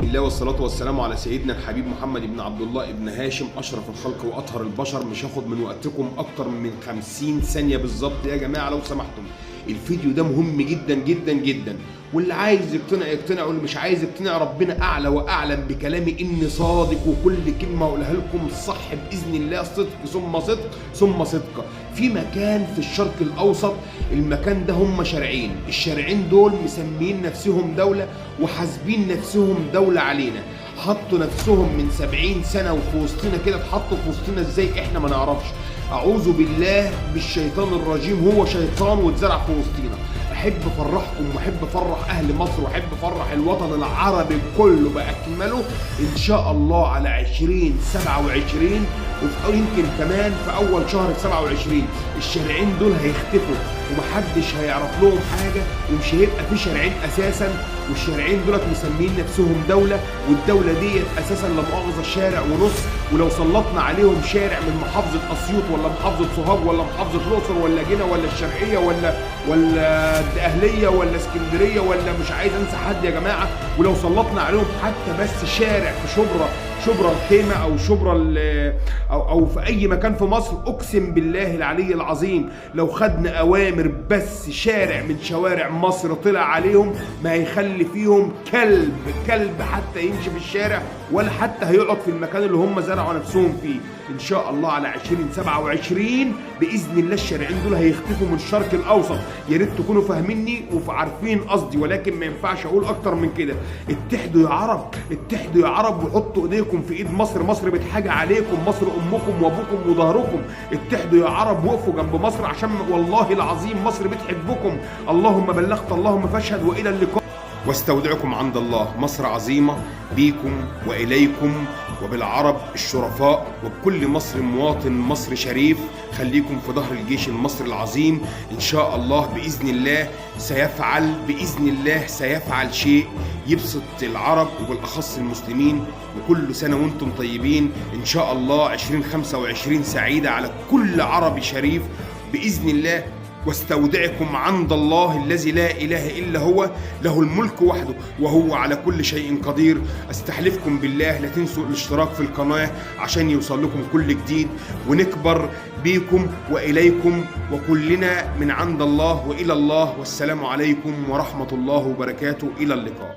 الله والصلاة والسلام على سيدنا الحبيب محمد بن عبد الله بن هاشم، أشرف الخلق وأطهر البشر. مش هاخد من وقتكم أكتر من 50 ثانية بالظبط يا جماعة لو سمحتم. الفيديو ده مهم جدا جدا جدا، واللي عايز يقتنع يقتنع، واللي مش عايز يقتنع ربنا أعلى وأعلم بكلامي إني صادق، وكل كلمة أقولها لكم صح بإذن الله، صدق ثم صدق ثم صدق. في مكان في الشرق الأوسط، المكان ده هم شارعين، الشارعين دول مسميين نفسهم دولة وحاسبين نفسهم دولة علينا، حطوا نفسهم من 70 سنة وفي وسطنا كده، اتحطوا في وسطنا ازاي احنا ما نعرفش. اعوذ بالله بالشيطان الرجيم، هو شيطان واتزرع في وسطينا. احب افرحكم واحب افرح اهل مصر واحب افرح الوطن العربي كله باكمله ان شاء الله على 2027، وفي يمكن كمان في اول شهر 27 الشارعين دول هيختفوا ومحدش هيعرف لهم حاجه، ومش هيبقى في شارعين اساسا. والشارعين دولت مسمين نفسهم دوله، والدوله ديت اساسا لا مؤاخذه شارع ونص، ولو سلطنا عليهم شارع من محافظه اسيوط ولا محافظه سوهاج ولا محافظه الاقصر ولا جنة ولا الشرقيه ولا الدقهليه ولا اسكندريه ولا مش عايز انسى حد يا جماعه، ولو سلطنا عليهم حتى بس شارع في شبرا الخيمه او شبرا او في اي مكان في مصر، اقسم بالله العلي العظيم لو خدنا اوامر بس شارع من شوارع مصر طلع عليهم ما هيخلي فيهم كلب كلب حتى يمشي في الشارع ولا حتى هيقعد في المكان اللي هم زرعوا نفسهم فيه. ان شاء الله على 2027 باذن الله الشارعين دول هيختفوا من الشرق الاوسط. يا ريت تكونوا فاهميني وعارفين قصدي، ولكن ما ينفعش اقول اكتر من كده. اتحدوا يا عرب، اتحدوا يا عرب، وحطوا ايديكم في ايد مصر. مصر بتحاجة عليكم، مصر امكم وابوكم وظهركم. اتحدوا يا عرب وقفوا جنب مصر، عشان والله العظيم مصر بتحبكم. اللهم بلغت، اللهم فاشهد، والى اللقاء واستودعكم عند الله. مصر عظيمة بيكم وإليكم وبالعرب الشرفاء وبكل مصر مواطن مصر شريف. خليكم في ظهر الجيش المصري العظيم إن شاء الله. بإذن الله سيفعل، بإذن الله سيفعل شيء يبسط العرب وبالأخص المسلمين. وكل سنة وانتم طيبين إن شاء الله. 2025 سعيدة على كل عربي شريف بإذن الله. واستودعكم عند الله الذي لا إله إلا هو، له الملك وحده وهو على كل شيء قدير. استحلفكم بالله لا تنسوا الاشتراك في القناة عشان يوصل لكم كل جديد، ونكبر بيكم وإليكم، وكلنا من عند الله وإلى الله. والسلام عليكم ورحمة الله وبركاته. إلى اللقاء.